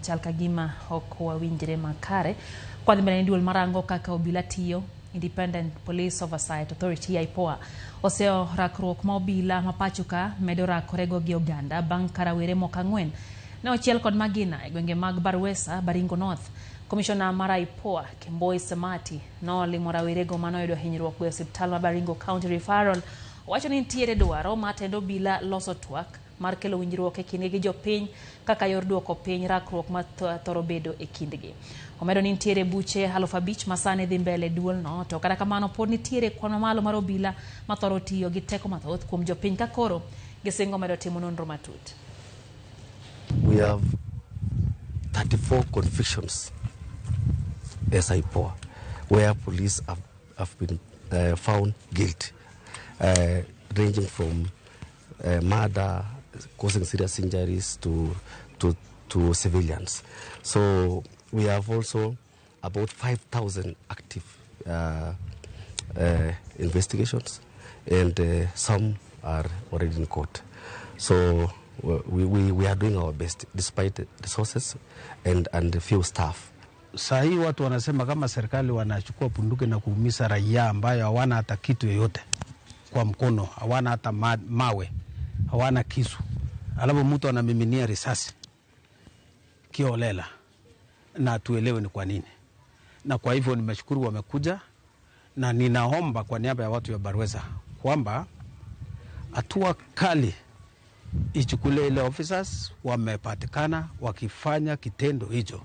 Chal ka gima ok wawinjre makare. Kwadhi mbele ni duol marango kaka obila tiyo, Independent Police Oversight Authority, IPOA, oseo rakruok ma obila ma pacho ka medo rakorego gi oganda bang' ka rawere moko ang'wen ne ochiel kod magina e gwenge mag Barwesa, Baringo North. Komishona mar IPOA, Kemboi Samati, nolimo rawerego manoyudo hinyruok go e osiptal ma Baringo County Referral. Owacho ni nitiere dwaro mar tend obila loso twak mar kelo winjruok e kindgi gi jopiny kaka yor duoko piny rakruok ma thoro bedo e kindgi. Omedo ni nitiere buche 5,000 ma sani dhi mbele e duolno, to kata kamano pod nitiere kwan mamalo mar obila ma thoro tiyo gi teko mathoth kuom jopiny ka koro gisingo medo timo nonro matut. We have 34 convictions as IPOA, where police have been found guilty, ranging from murder, causing serious injuries to civilians. So we have also about 5,000 active investigations, and some are already in court. So we are doing our best despite the resources and few staff. Saa hii watu wanasema kama serikali wanachukua bunduki na kuumiza raia ambayo hawana hata kitu yoyote kwa mkono, hawana hata mawe, hawana kisu, alafu mtu anamiminia risasi kiholela, na tuelewe ni kwa nini. Na kwa hivyo nimeshukuru wamekuja, na ninaomba kwa niaba ya watu ya Barwesa kwamba hatua kali ichukuliwe ile officers wamepatikana wakifanya kitendo hicho.